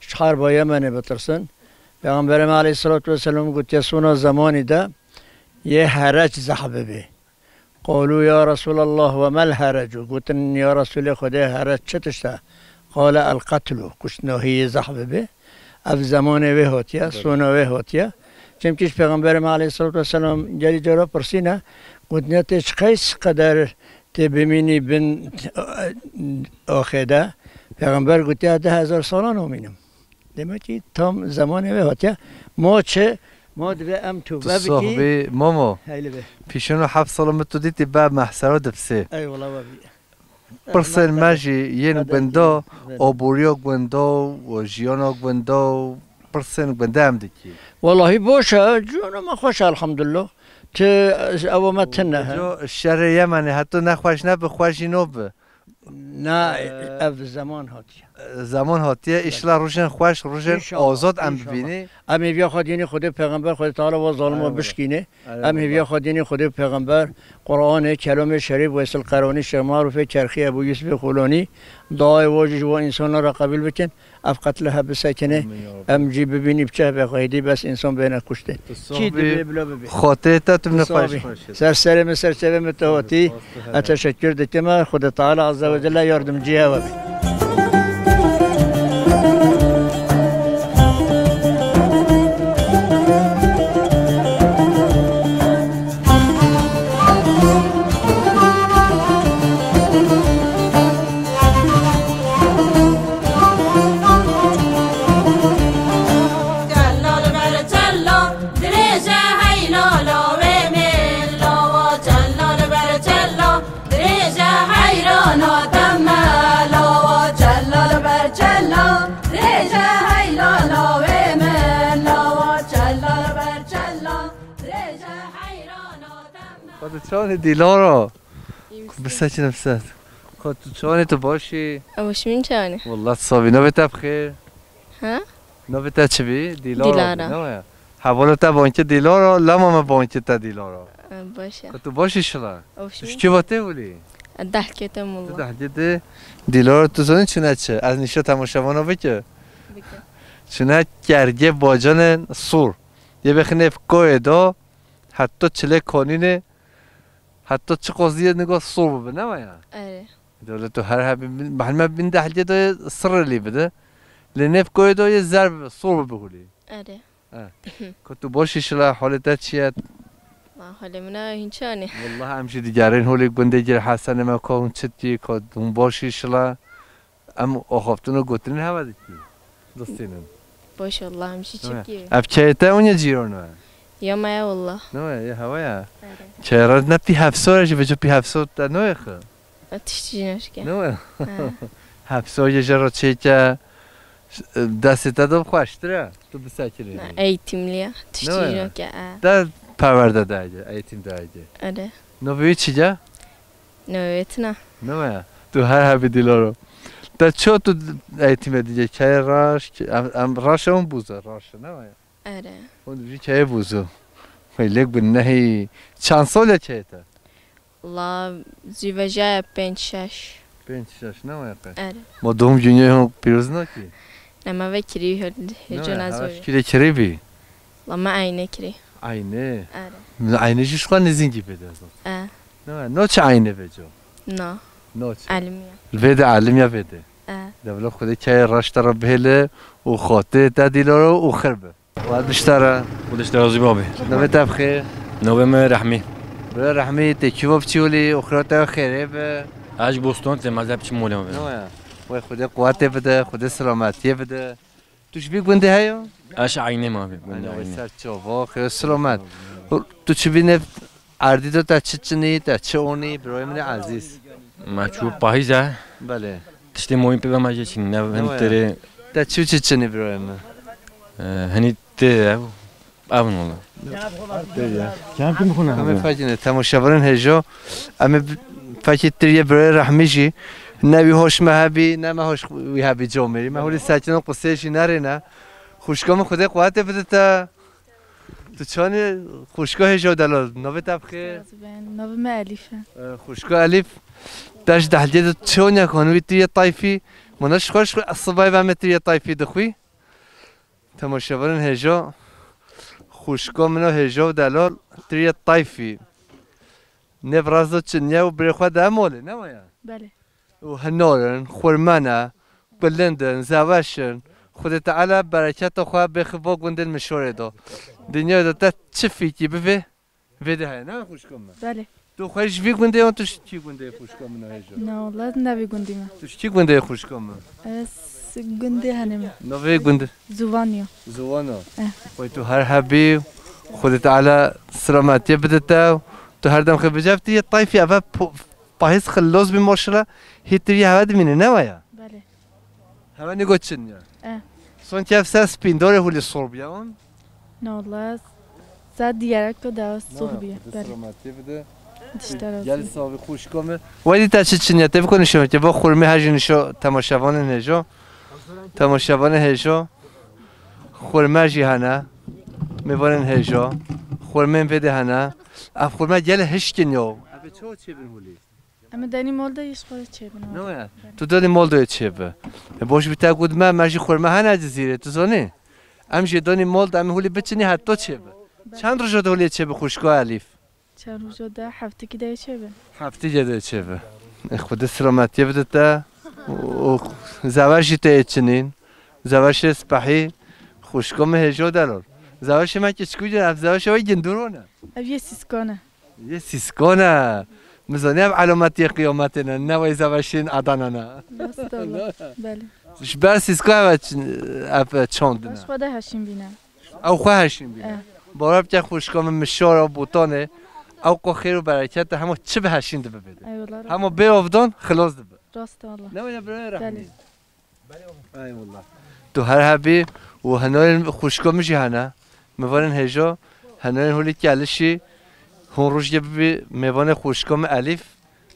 ji herba Yemenê bitirsin. Peyxemberê me aleyhissalatu vesselam gotiye, sona zemanî de yê hereç zehf bibe. Qalû ya Resûlallah ve mel herecu. Gotin, ya Resûlê Xwedê, hereç çi tişt e? Qale el qetlu. Kuştina hî yê zehf bibe. Ev zemanê wê hatiye, sona wê hatiye. Çimkî ji Pêxemberê me aleyhissalatu vesselam gelî cara pirsîne, gotine tê çi qeys qeder tê bimînî bin axê de? Pêxember gotiye, "Deh hezar sala namînim." Demek ki tam zemanê wê hatiye. Ma çi? Ma divê em tûbe bikî. Sohbê Momo. Heylê be. Pîşeno heft sala min tu dîtî be mehsera dipsê. Eyvallah we bî. Pirsên me jî yên gunda, aboriya gunda û jiyana gunda û pirsên gunda em dikî. Wellahî boş e, ciyana me xweş e, elhamdulillah. Ti ewa me tune he. Şerê Yemenê heto nexweş nebe, xweş jî nobe. Na, ev zeman hatiye. Zeman hatiye, înşallah rojên xweş, rojên azad em bibînî. Em hêviya xwe dînî Xwedê Pêxember Xwedê Teala va zalima bişkîne. Em hêviya xwe dînî Xwedê û Pêxember, Quranê, kelamê şerîf, Weysel Qeranî, Şêx Marûfê Kerxî, Ebû Yûsifê Xulonî, duayê wa jî ji wan însanan re qebûl bikin, ev qetla hev bisekine, em jî bibînî bi çehbê xwe hêdî bes însan bêne kuştin. Kî dibê bila bibê. Xatirê te tu min xweş xweş. Ser serê min, ser çevê min tu hatî, ez teşekkür dikim, Xwedê Teala Azze ve Celle yardimcî hewe be. Çellal ber çellal, dirêje heyla lawê min, lawa çellal ber çellal, dirêje heyrana te me, lawa çellal ber çellal, dirêje heyla lawê min, lawa çellal ber çellal, dirêje heyrana te me. Xwedê çawanî Dîlara? Bisekine biset. Xwe tu çawanî, tu baş î? Ew ji min çawanî? Wallah tu sabî. Navê te bi xêr? Ha? Navê te çi bî? Dîlara bî, Dîlara. Ne waya? Hevala te bankê Dîlara, lema me bankê te Dîlara. E, baş e. Xwe tu baş î şila? Ew ji min. Tu ji kê ve tê wilî? E, dehkê te mula. Tu dehkê te Dîlara, tu zanî çune çi? Ez nîşa temaşevana bike. Bike. Çune kergê bacanên sûr. Yê bexî nêv koyê da, heta çilê kanînê, heta çi qaziyê niga sûr bibe, ne waya? Erê. Dewlet tu her hebî bin, behn me bin dehliyê de sirrê lê bide. Lê nêv koyê de yê zer bibe, sûr bibe hulî. Erê. E. Ku tu baş î şila, halê te çi ye? Ma halê min a hîn çi anî? Wallah em jî digerên holê gundê gir Hesenê me ka hûn çi dikî, ka hûn baş î şila. Em axaftin û gotinên hewa dikî. Dostînin. Baş Allah, em jî çi bikî? Ev keyê te û ya cîran e? Ya me ya wallah. Ne waya, ya hewa ya. Erê. Keyê re ne pî hevsor e jî, vêca pî hevsor te noyê xwe. E, tiştî jî naşke. Ne waya? Ha. Hevsor yê jê re çêke, destê te de xweştir e. Tu bisekirî. Ne, eğitimli ya. Tiştî jî nake, e. Te perwerde dayê, eğitim dayê. Erê. Navê wî çi ye? Navê wê tune. Ne waya? Tu her hebî Dîlaro. Te ço tu eğitime diyê? Keyê raş, em, em raş e, hûn bûze, raş e, ne waya? Erê. Hûn dibî keyê bûze. Hey, lêk bi nehî. Çend sal e keyê te? La, zî vejaya pênc şeş. Pênc şeş, ne waya qe? Erê. Ma doğum günü hûn pîroz nakî? Ne, me vekirî, hê-, hêco nazoyê. Kirê kirê bî? La me Eyne kirî. Eyne? Erê. Min Eyne jî ji xwe nêzîngî pê de zat. E. Ne, no çi Eyne vêco? Na. No çi? Elimiya. Vê de Elimiya vê de. E. Devlet Xwedê keyê raşta re bihêle û xatirê te Dîlaro û xir be. Wa diştara. Xwedê ji te razî be abi. Navê te bi xêr? Navê me Rehmî. Bira Rehmî, tê kî va biçî holî, oxira te xêrê be. Ez ji Boston têm, ez ê biçim holê abi. Ne waya? Wey Xwedê quwetê bide, Xwedê selametiyê bide. Tu ji vî gundê heyo? Ez ji Eynê me abi, gundê Eynê. Eynê. Ser çava, xêr selamet. Tu çi bîne erdî de te çi çinî, te çi onî, birayê min ê ezîz? Me çû pahîz e. Belê. Tiştê moyîn pê ve me jê çinî, ne hin waya? Têrê. Te çi çi çinî birayê min? Ee, hinî tê ev, ev wala. Tê ya. Kem kim xwine Em ê abi? Fekine, temaşevanên hêjo. Em ê bi-, fekî tiriyê birayê Rehmî jî. Ne wî hoş me hebî, ne me hoş wî hebî comêrî. Me holî sekinên qusê jî nerêne. Xwişka min Xwedê quwetê bide te. Tu çanî xwişka hêja û delal, navê te bi xêr? Razî ben. Navê me Elîf e. E, xwişka Elîf, te ji dehliyê de çi onya ku hanû wî tiriyê tayfî? Mana ji xwe ji xwe esibay ve me tiriyê tayfî dixwî. Temaşevanên hêja, xwişka min a hêja û delal tiriyê tayfî. Nêv raz de çinye û birê xwe de molê, ne waya? Belê. Û hinorin, xurmana, kulindin, zeweşin. Xwedê Teala bereketa xwe bêxi bo gundên mişorê do. Dinyayê de te çi fîkî bivê, vê de heye, ne xwişko min? Belê. Tu xwe ji vî gundê yan tu ji kî gundê xwişko min hêjo? Na, wala ne vî gundî me. Tu ji kî gundê xwişko min? Ez gundê henê me. Navê gundê? Zuvaniyo. Zuvano. Eh. Wey tu her hebî, Xwedê Teala selametiyê bide te. Tu her dem xwe bicev tu yê tayfî eve po-, Pahîz xilos bî maşallah, hî tirî heve dimîne, ne waya? Belê. Heve nîgo çin ya. E. Son kev ser spîndorê hulî sor bûye on? Ne wala, ser diyerek de daha sor bûye. Belê. Selametî bide. Dişte razî. Gel sabî xwişko me. Wey dî te çi çin ya, tê biko nişo, tê bo xurmê hejî nişo temaşevanên hêjo. Temaşevanê hêjo. Xurme jî hene. Mêvanên hêjo. Xurmên vê de hene. Ev xurme gelê hişkin yo. Ev çawa çêbin hulî? Em ê denî mol de yî ji xwe çêbin. Ne waya? Tu denî mol de çêbi. E, boş bi te got me, me jî xurme hene Cizîrê, tu zanî? Em jî denî mol de em hulî biçinî heta çêbi. Çend roja de hulî çêbi xwişka Elîf? Çend roja de heftikî de çêbi. Heftikî de çêbi. E, Xwedê selametiyê bide te. Û zeweş jî tê çinîn. Zeweşê spehî xwişka min hêjo delal. Zeweşê me kiçikû jî ev zeweşê wê gindûro ne. Ev yê sîskon e. Yê sîskon e. Min zanî ev elametiyê qiyametê ne, ne wey zeweşên Adana ne. Rast e wala. Belê. Ji ber sîsko ev, ev çandine. Baş xwe de heşîn bîne. Ew xwe heşîn bîne. Eh. Bawer bike xwişka min mişara botanê. Ew qo xêr û bereket e, hema çi bi heşîn dibe bê de. Ey wala. Hema bê ovdan xilas dibe. Rast e wala. Ne wê ne birayê Rehmî. Belê. Eyvallah. Tu her hebî û henerên xwişka min jî hene. Mêvanên hêja, henerên holî kelişî, hûn rojê bibî mêvanê xwişka min Elîf,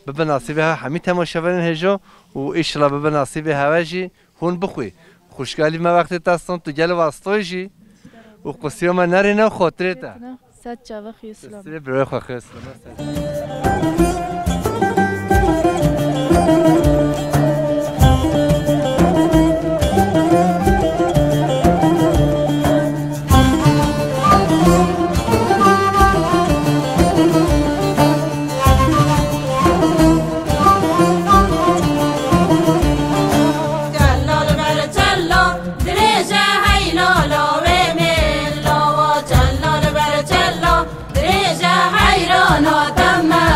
bibe nasîbê hev hemî temaşevanên hêja û îşallah bibe nasîbê hev jî hûn bixwî. Xwişka Elîf me wextê te stend, tu gelo wastoyê jî û qusîra me nerîne û xotirê te. Ser çava xêr û silamet. Sirê birayê xwe xêr û silamet. Dirêje heyla lawê min, lawa çella li ber çella, dirêje heyrana te me,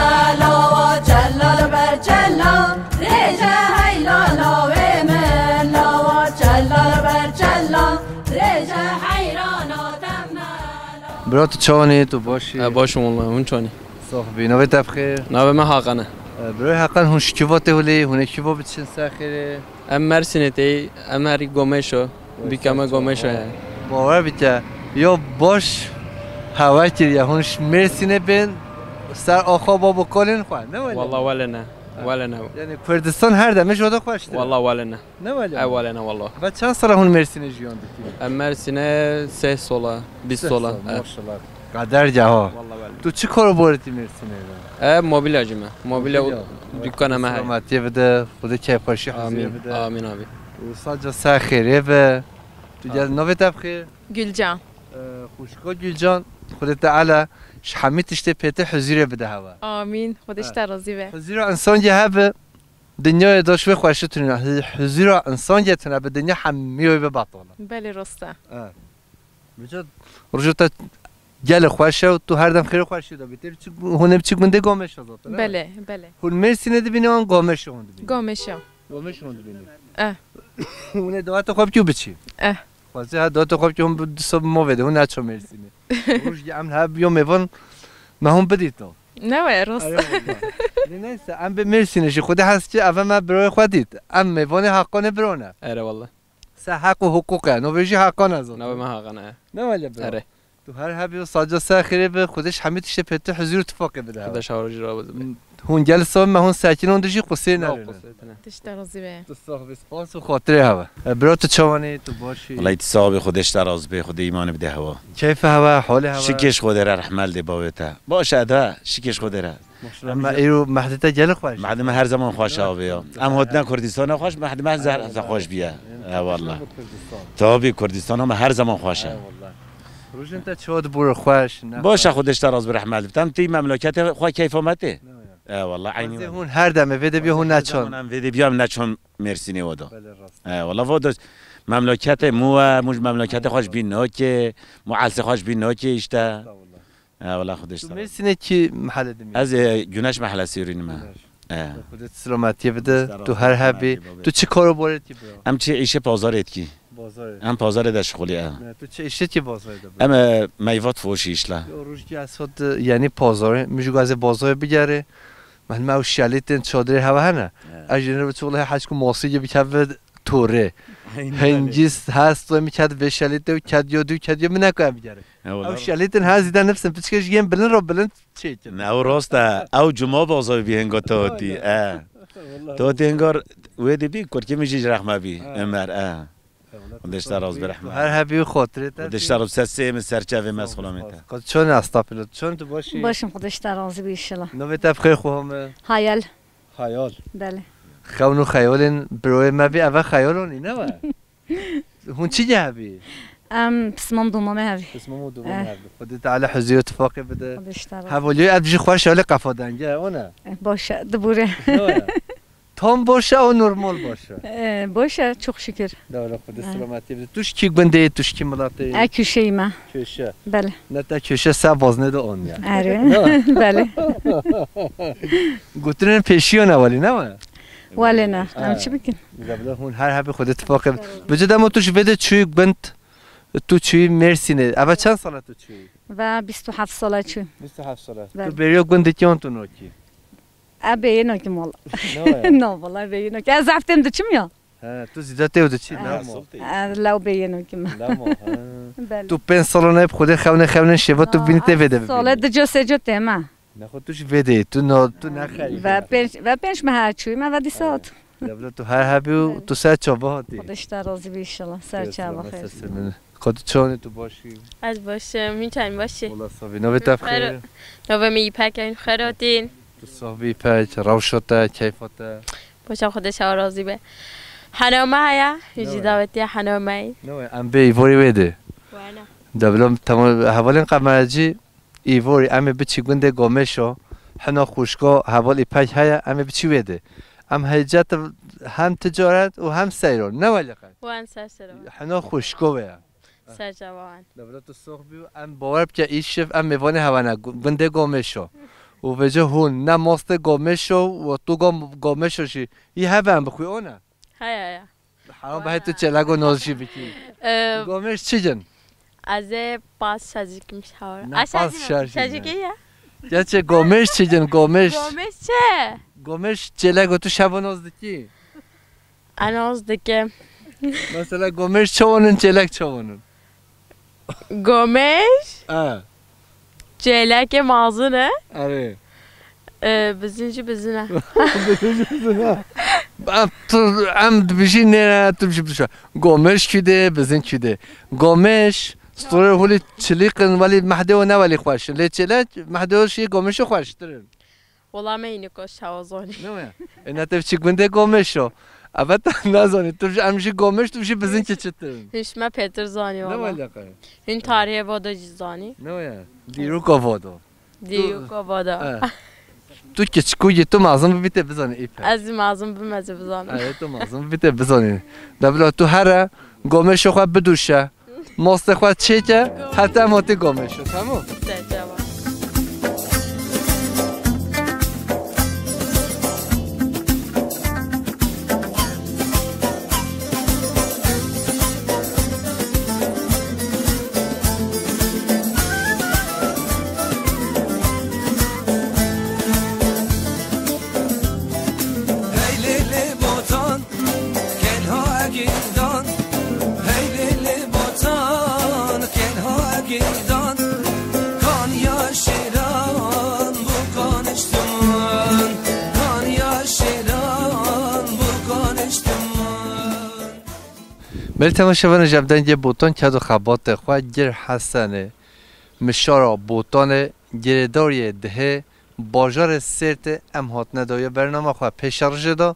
lawa çella li ber çella, dirêje heyla lawê min, lawa çella li ber çella, dirêje heyrana te me. Bira, tu çawanî, tu başî? E, baş im wala, hûn çawanî? Sax bî. Navê te bi xêr? Navê me Hakan e. E, birayê Hakan, hûn ji kî va tê holê, hûn ê kî va biçin ser xêrê? Em Mersînê tê, em herî Gomêşo, bîka me Gomêşo ye. Bawer bike, yo baş hewe kiriye, hûn ji Mêrsînê bên ser axa bab û kalên xwe, ne wele? Wala wele ne, wele ne. Yani Kurdistan her demê ji oda xweştir. Wala wele ne. Ne wele? E, wele ne wala. Ve çend sala hûn Mêrsînê jiyan dikî? Em Mersînê sê sola, bîst sola. Sê sal, e. Maşallah. Qederge ha. Wala wele. Tu çi karo borî tî Mêrsînê de? E, mobilya jî me. Mobilya û dükana me heye. Selametiyê bide, Xwedê keyfxweşî huzurê bide. Amîn, amîn abi. Û saca ser xêrê be. Tu gel navê te bi xêr? Gülcan. E, xwişka Gülcan, Xwedê Teala ji hemî tiştê pêtir huzurê bide hewa. Amîn. Xwedê ji te razî be. Huzura însan ge hebe, dinyayê de ji wê xweşî tune. Huzura însan ge tune be, dinya hemî wê be betal. Belê, rast e. E. Mica, roja te gelê xweş e û tu her dem xêr û xweşiyê de bî. Tê biçî, hûn ê biçî gundê Gomeşa zaten, ne? Belê, belê. Hûn Mêrsînê dibînê an Gomeşê hûn dibînê? Gomeşa. Gomeşê hûn dibînê? Eh. Hûn ê dawetê xwe bikî û biçî? Eh. Xwezî ha dawetê xwe bikî hûn bi du sed bi movê de hûn neço Mêrsînê. Rojgî em her biyo mêvan me hûn bidîto. Ne we, rost. Erê wallah. Lê neyse, em bi Mêrsînê jî xwedî hez ki eve me biroyê xwe dît. Em mêvanê Hakanê biro ne. Erê wallah. Se heq û hiqûq e. Novê jî Hakan e zaten. Navê me Hakan e. Ne wele bira? Erê. Tu her hebî û saca ser xêrê bi. Xwedê ji hemî tiştê pê tu huzur tifaqê bide. Xwedê şawa jî rabe. Hûn gel sax me hûn sekinandin jî qusê nerînin. Tişta razî be. Tu sax bî, spas û xatirê hewe. E, bira tu çawanî, tu başî? Wellahî tu sax bî, Xwedê ji te razî be, Xwedê îmanê bide hewa. Keyfê hewe, holê hewe. Şikê ji Xwedê re, rehmel dê bavê te. Baş e de, şikê ji Xwedê re. Maşallah, me îro mehdê te gelek xweş. Mehdê me her zaman xweş abi ya. Em hotine Kurdistana xweş, mehdê me her zaman xweş biye. Eyvallah. Kurdistan. Tabii Kurdistana me her zaman xweş e. Eyvallah. Rojên te çawa dibûre xweş, ne xweş? Baş e, Xwedê ji te razî be, rehmet bide. Em tî memleketê xwe keyfa me tê. Eyvallah, aynî. Hûn her demê vê de biyo hûn neçon. Em vê de biyo em neçon Mêrsînê wada. Belê rast. Eyvallah, wada memleketê mû e, mû ji memleketê xweş bî nake, mû elsê xweş bî nake işte. Estağfurullah. He, wela Xwedê ji te razî. Mêrsînê kî mehele dimî? Ez, e, Güneş Mahallesi rînim e. Güneş. He. Xwedê tu selametiyê bide, tu her hebî. Tu çi karo borê dikî bira? Em çi îşê pazarê dikî. Bazarê. Em pazarê de şixulî e. Ne, tu çi îşê dikî bazarê de bira? Em, e, meyvat foşî işle. Yo, rojkî ez hot, e, yanî pazarê, mijûk ez ê bazarê bigerê. Mehme ew şelîtên çadirê heve hene. He. Ez jî ne biçû wela heşk û masî gibi keve torê. Aynen öyle. Hingî hest wê min ket vê şelîtê û ket yo dû ket yo min neka em bigerin. He, wala. Ew şelîtin ha zîde nifsin piçke ji yên bilind re bilind çêkin. Ne, ew rast e. Ew cuma baza bî hinga te hatî. Aynen. E. Wala. Te hatî hingar wê dibî kurkê min jî ji rehme bî. Ha. Ömer, e. Eyvallah. Xwedê ji te razî be, rehme. Her hebî û xatirê te. Xwedê ji te razî be, sesê min serçevê me, sağ ol, sixulamê te. Spas. Çon astapilo, çon tu başî? Başim, Xwedê ji te razî be inşallah. Navê te bi xêr xwe hame? Hayal. Xeyal. Belê. Xewn û xeyalên biroyê me bî, eve xeyalanî ne we? Hûn çi ge hebî? Em pismam domamê hevî. Pismam û domamê hevî. Xwedê Teala huzur û tifaqê bide. Xwedê ji te razî. Hevaliyê ev jî xweş e, lê qefa denge, o ne? Eh, baş e, dibûre. Ne we? Tam baş e, o normal baş e. Eh, baş e, çok şükür. Dewle Xwedê selametî bide. Tu ji kî gundê yî, tu ji kî miletê yî? E, Kûşeyî me. Kûşe. Belê. Ne te Kûşe se baznê de on ya. Erê. Ne we? Belê. Gotinên pêşiyo ne welî, ne we? Welê ne, em çi bikin? Dewle hûn her hebî Xwedê tifaqê. Bi ci demo tu ji vê de çûyî gund, tu çûyî Mêrsînê. Eve çend sala tu çûyî? Ve bîst û heft sala çû. Bîst û heft sala. Belê. Tu bêriya gundekî an tu nakî? E, bêyî nakim wala. Ne we? Na, wala bêyî nakim. Ez heftêm diçim ya. He, tu zîde têw diçî, lewma. E, lew bêyî nakim. Lewma, he. Belê. Tu pênc sala nayê bi Xwedê xewnê xewnên şêva tu bînî tê vê de bibînî. Sala dico sêco tême. Nexwe tu ji vê de yî, tu no, tu nexerî. Ve pênc, ve pênc meha çûyî me ve dîsa hat. Dewle tu her hebî û tu ser çava hatî. Xwedê ji te razî be inşallah. Ser çava xêr. Ka tu çawanî, tu başî? Ez baş im, hûn çawanî, baş î? Wala savî. Navê te bi xêr? Navê min Îpek e, hûn bi xêr hatîn. Tu sax bî Îpek, rewşa te, keyfa te. Baş e, Xwedê ji te razî be. Hena me heye, hûn jî dawetiya hena me yî. Ne we, em bê îvarî wê de. Wena. Dewle, tamam, hevalên qemerecî. Îvorî, em ê biçî gundê Gomeşo, hina xwişko heval Îpek heye, em ê biçî wê de. Em hêce tu hem ticaret û hem seyro. Ne welî qet. Wan ser sero. Hina xwişko wê ye. Ser çava wan. Dewle tu sox bî û em bawer bike îşev em mêvanê hewe ne gu-, gundê Gomeşo. Û vêce hûn ne mastê Gomeşo û tu Gom-, Gomeşo jî. Yî heve em bixwî o ne? Heye, heye. Heram be tu çelek û noz jî bikî. Ee, Gomeş çi cin? Ez ê pas şazikim şawar. Ne, pas şazikim. Şazikim ya. Gerçi Gomeş çi cin, Gomeş? Gomeş çi? Gomeş çelek û tu şev û noz dikî? Ez noz dikim. Mesela Gomeş çawanın, çelek çawanın? Gomeş. Ha. Çêlekê mazin e. Erê. Ee, bizin jî bizin e. Bizin jî bizin e. Em tu, em dibijî nê, tu bijî bijî. Gomeş kî de, bizin kî de. Gomeş, stûrê holî çilîq in, welî mehdê û ne welî xweş in. Lê çêlek, mehdê û şî Gomeşê xweştir in. Wela me hînî ko şawa zanî. Ne we? E, ne te biçî gundê Gomeşo. Eve te nazanî. Tu jî, em jî Gomeş, tu jî bizin ki çitir. Hûn ji me pêtir zanî wela. Ne we laqe? Hûn tarihê vodo jî zanî. Ne we? Dîroka vodo. Dîroka vodo. Eh. Tu kiçikû yî, tu mazin bibî tê bizanî Îpek. Ez mazin bim, ez bizanî. Eh, tu mazin bibî tê bizanî. De bila tu here Gomeşo xwe bidûşe. Mostê xwe çêke, heta em hatî Gameşo, tamam? Te ceva. Hey lê lê botan, kelha girdan. Hey lê lê botan, kelha girdan. Kan ya şêran bu kaniştiman. Kan ya şêran bu kaniştiman. Belê temaşevanê ji ev dengê botan ked û xebatê xwe gir Hesenê. Mişara Botanê girêdariyê dihê bajarê Sêrtê em hatine dawiya bernama xwe pêşerojê da,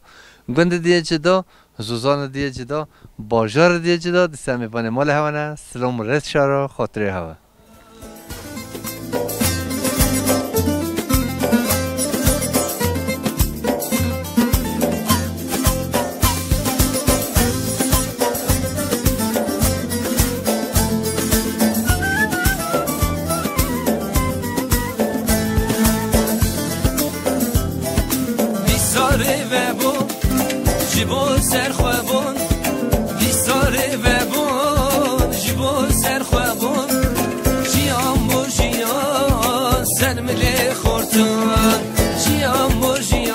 gundê diye cida, zozanê diye cida, bajarê diye cida, dîsa em ê vanê malê hewa ne, silam û rêz şara xatirê hewa. Dîsa rê vebûn, ji bo ser xwe bûn. Dîsa rê vebûn, ji bo ser xwe bûn. Jiyan bo jiyan, ser milê xortan. Jiyan bo jiyan.